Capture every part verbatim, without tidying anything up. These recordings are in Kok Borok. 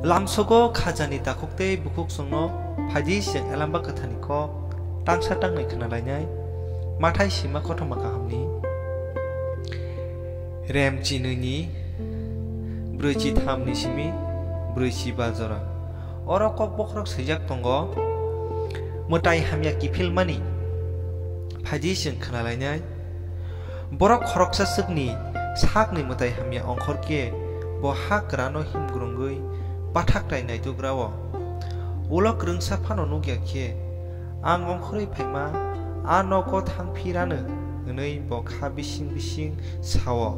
Lamsogo khajani takhuk tei bukhuk chwngno phaidi chwng Elamba Kwtharni kok tangsa tangnai khna lainai. Mathai sima kothoma kahamni rem chinwini brwichi thamni simi brwichi ba jora. Oro kok bokhorok swijak tongo, mwtai hamya kiphilmani. Phaidi chwng khna lainai. Borok khoroksa swkni sakni mwtai hamya ongkhor khe bo ha kwrano himgrungwi pathak tai naitukrao. Ulo kwrwngsa phano nukya khe, "Ang ongkhorwi phaima a nogo thangphi rano," hwnwi bo kha bising bising sao.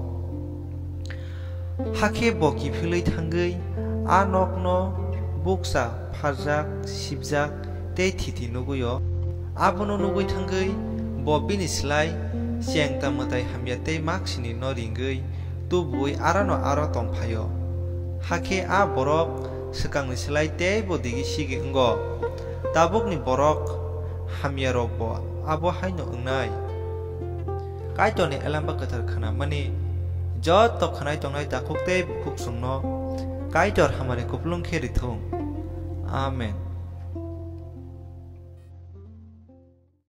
Hakhe bo kiphilwi thangwi a nokno bukcha pharjak, sibjak tei thiti nugwi-o. Abono nugwi thangwi bo bini slai chengta mwtai hamya tei maksini no ringwi tubuwi arano aro tongphaio. Hakhe a borok swkangni slai teibo digi sigi wngo. Tabukni borok hamyarokbo abo haino wngnai. Kaitorni Elamba Kwthar khwnamani joto khwnai tongnai takhuk tei bukhuk chwngno Kaitor hamari kupulung khe rithung. Amen.